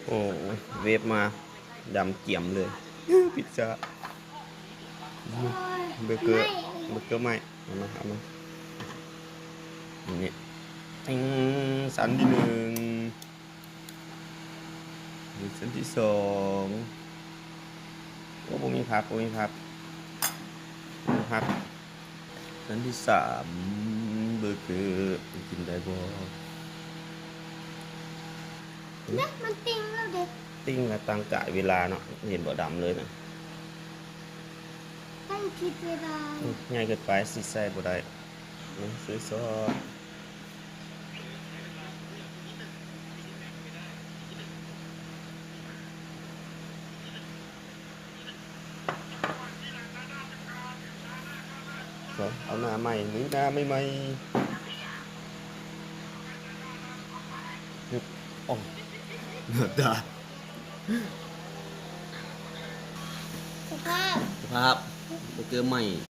ໂອ້ ເວບມາ ດຳຈຽມເລີຍ ພິດຊາ ເບີເກີ ເບີເກີໃໝ່ ເອົາມາ ເອົາມາ ນີ້ ຕິງ ຊັ້ນທີໜຶ່ງ ນີ້ຊັ້ນທີສອງ ໂອ້ ບໍ່ມີຜັກ ບໍ່ມີຜັກ ບໍ່ມີຜັກ. ອັນທີສາມ ເບີເກີ ກິນໄດ້ບໍ່? ເດ້ ມັນຕິ່ງແລ້ວເດ້ ຕິ່ງລະຕັ້ງກາຍເວລາເນາະ ເຫັນບໍ່ ດຳເລີຍນະ ຕັ້ງຜິດເວລາ ອືມ ໃຫຍ່ເກີນໄປ ຊິໃສ່ບໍ່ໄດ້ ອືມ ໃສ່ຊອສ. ເອົາໜ້າໃໝ່ ຫຼືໜ້າໃໝ່ໆ ໂອ້ ໜ້າຕາ ສະພາບ ສະພາບ ເບີເກີໃໝ່.